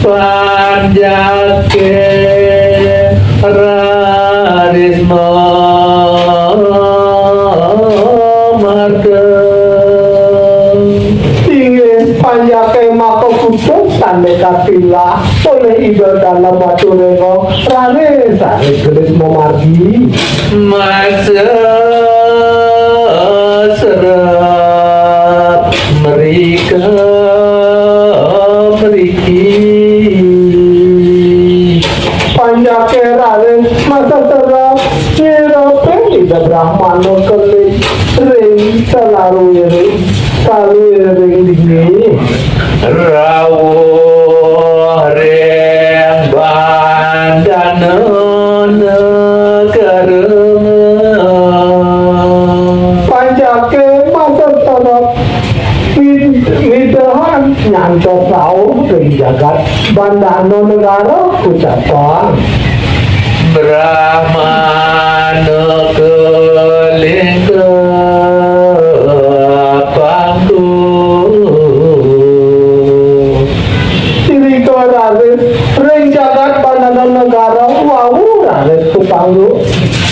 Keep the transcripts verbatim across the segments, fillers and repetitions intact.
Panjaké raris mamarga. Inggih, panjaké maka kutus sané katilah olih Ida Dalem Waturénggong, raris, raris gelis mamargi. Maseserep mrika mriki. Panjaké raris maseserep nyirepin Ida Brahmana Keling ring salaruiring, saluiring dingin. Rauh ring bandana negara. Panjaké maseserep mid-, midehan nyantos rauh ring jagat bandana negara, kucapan. Brahmana Keling kapangku. Irika raris ring jagat bandana negara wau raris kapangku,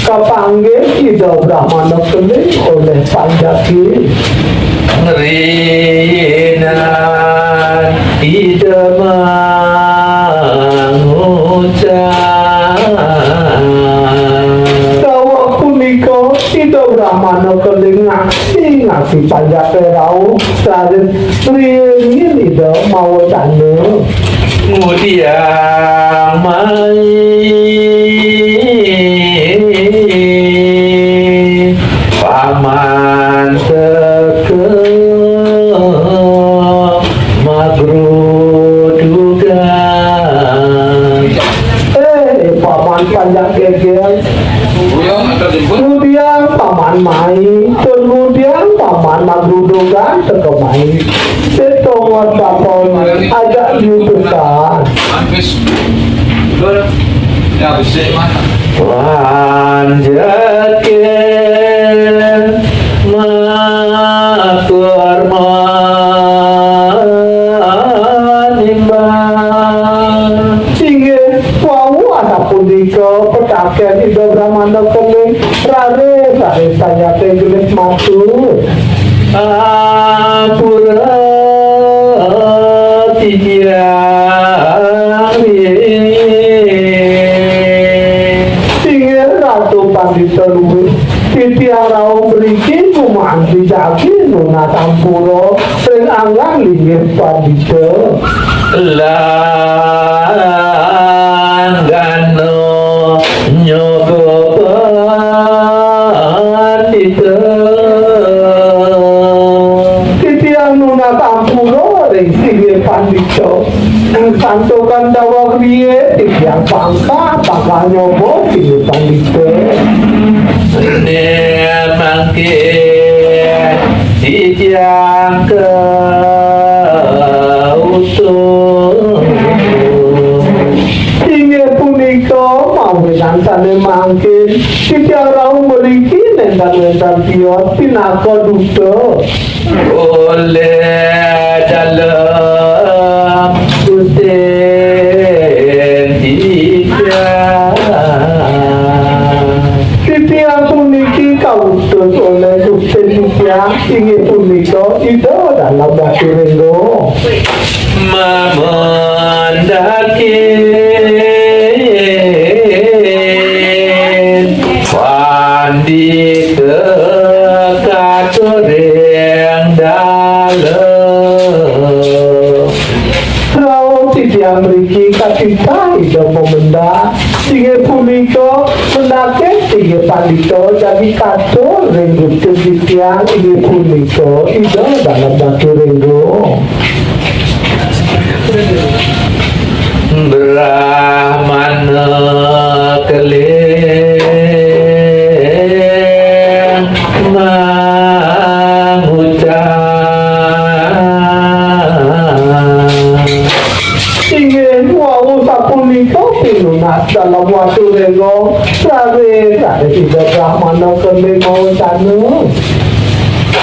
kapanggih Ida Brahmana Keling olih panjaké. Ngrinan Ida mangucap. Dawuh punika Ida Brahmana Keling ngaksi, ngaksi panjaké rauh, raris ngringin Ida mawacana. Ngudiang mai paman teka magrudugan. Eh, paman panjak geger. Ngudiang paman mai, tur ngudiang paman magrudugan teka mai. Seto ngortapan ajak diutusan. Wis. Lur. Ya, besik, Mas. Panjaké matur manimbang. Inggih, wau asapunika petakén Ida Brahmana Keling, raris, raris panjaké gelis matur. Ampura titiang ring. Inggih Ratu Pandita Luwih, titiang rauh mriki gumanti jagi nunas ampura ring anggan linggih Pandita. Langgana nyoba Pandita. Titiang nunas ampura ring singgih Pandita. Santukan dawuh riin, titiang pangkah bakal nyoba singgih Pandita. Ning mangkin titiang kautus. Inggih punika, mawinan sané mangkin, titiang rauh mriki nénten wénten tios pinaka duta. Oleh dalem Gustin titiang. Titiang puniki kautus oleh Gustin titiang, inggih punika Ida Dalem Waturénggong. Mamandhakin pandita katuring dalem. Rauh titiang mriki katitah Ida pamendak, inggih punika mendakin inggih pandita jagi katur ring Gustin titiang, inggih punika Ida Dalem Waturénggong. Brahmana Keling mangucap. Inggih wau sapunika pinunas Dalem Waturénggong, raris, raris Ida Brahmana Keling mawacana.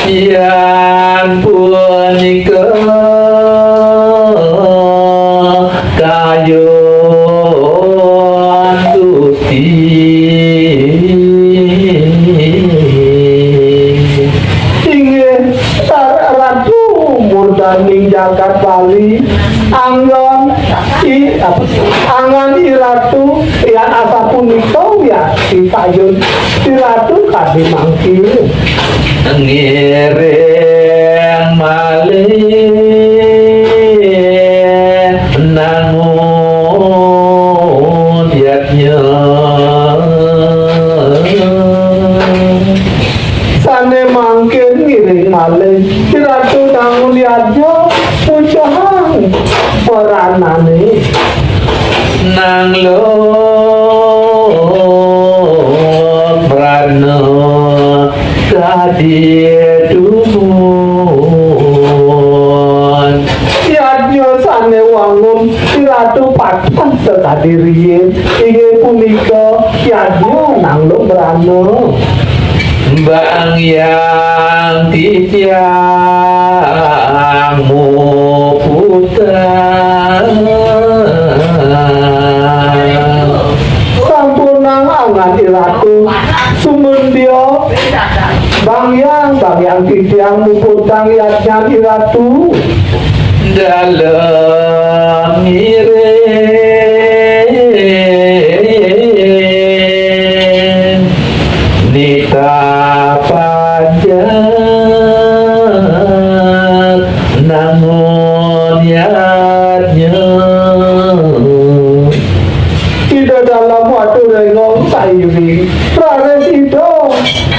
Yan punika Kayun Gusti. Inggih, Ratu murdaning jagat Bali, anggon i-, apa, angan I Ratu, yan asapunika wiakti kayun I Ratu kadi mangkin. Ngiring malih nangun yadnya. Sane mangkin ngiring malih I Ratu nangun yadnya pucahang peranane. Nang lok prana kadi dumun. Yadnya sane wangun I Ratu patah sakadi riyin, inggih punika yadnya nang lok prana. Bang yang titiang muputang. Sampunang angan I Ratu sumendya, Bang Yang, Bang Yang titiang muputang yadnyan I Ratu. Dalem ngiring nitah panjak nangun yadnya. Ida Dalem Watu Rengong sairing raris Ida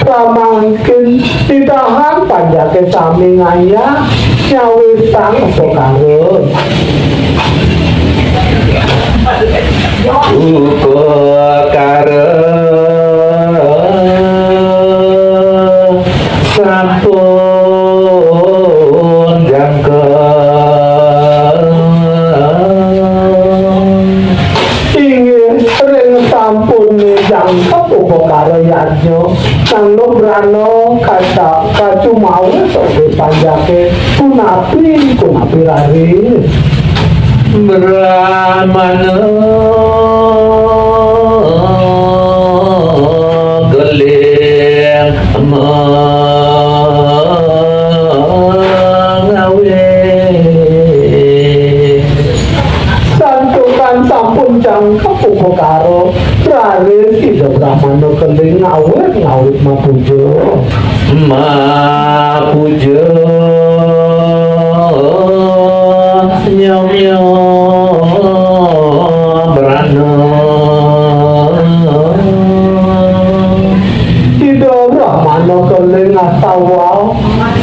pramangkin nitahang panjake sami ngayah nyawisang upakara. Upakara sampun jangkep. Inggih, ring sampune jangkep upakara yadnya, nang lok prana kaca-, kacumawis olih panjake, punapi, punapi raris. Brahmana keling mangawit. Santukan sampun jangkep upakara, raris Ida Brahmana keling ngawit-ngawit mapuja. Mapuja nyomya brana. Ida Brahmana keling ngastawa,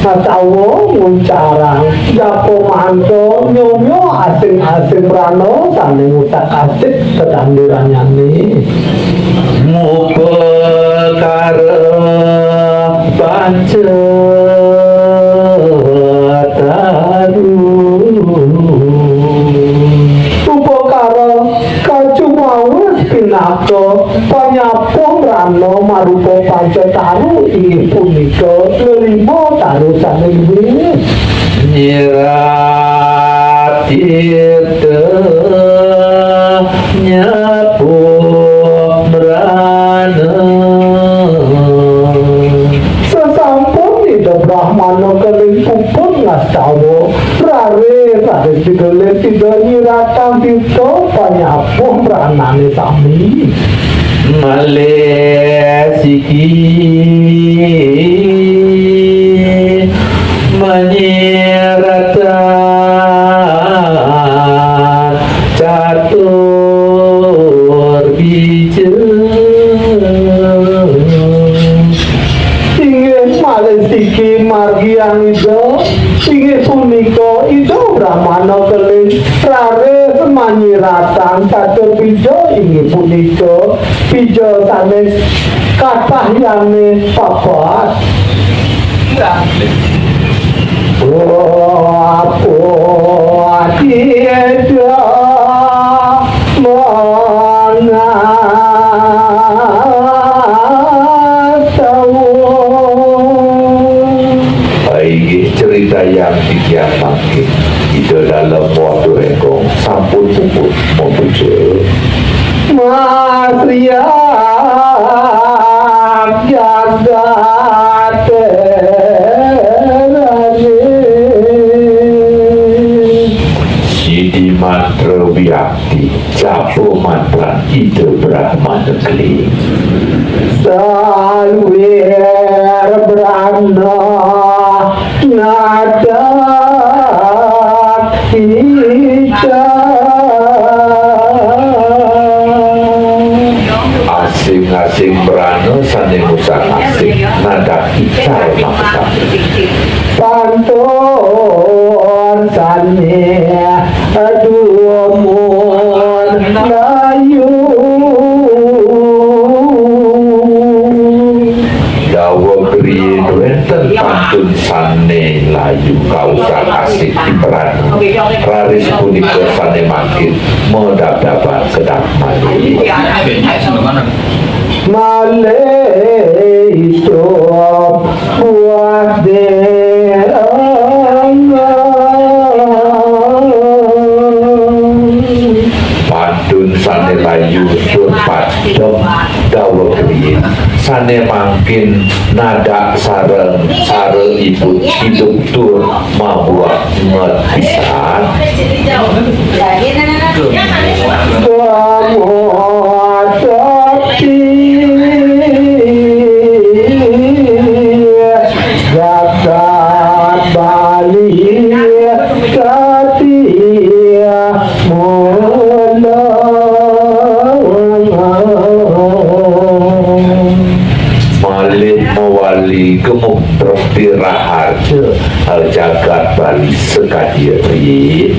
ngastawa nguncarang japa mantra nyomya asing-asing brana sane ngutak-atik tetandurannyane. Ngupakara panca taru. Upakara kacumawis pinaka panyapuh brana marupa panca taru, inggih punika lelima taru sane luwih. Nyirat tirta nyapuh brana. Sasampun Ida Brahmana keling puput ngastawa, raris, raris digelis Ida nyiratang tirta panyapuh branane sami. Malih siki manyiratang catur bija. Inggih malih siki margiang Ida, inggih punika Ida Brahmana keling raris manyiratang catur bija, inggih punika bija sane katah yane papat. Apa tidak mengastawa. Inggih, critayang titiang mangkin, Ida Dalem Watu Rengkong sampun Puput mabujuk. Masriak jagat rani. Sidi mantra wiakti, japa mantran Ida Brahmana Keling. Saluir brana nadak ical. Asing-asing brana sane ngusang-asing nadak ical makasami. Pantun sane dumun layu. Daweg riin wenten pantun sane layu kausang asih di brana. Raris punika sane mangkin madabdaban kedap malih. Malih idup buah dereng. Pantun sane layu tur padem daweg riin, sane mangkin nadak sareng sara ibu idup tur mabuat nget pisan. Semua sepi, jagat Bali setia mula. Malih mawali gemuh trepti raharja, eh, jagat Bali sakadi ri.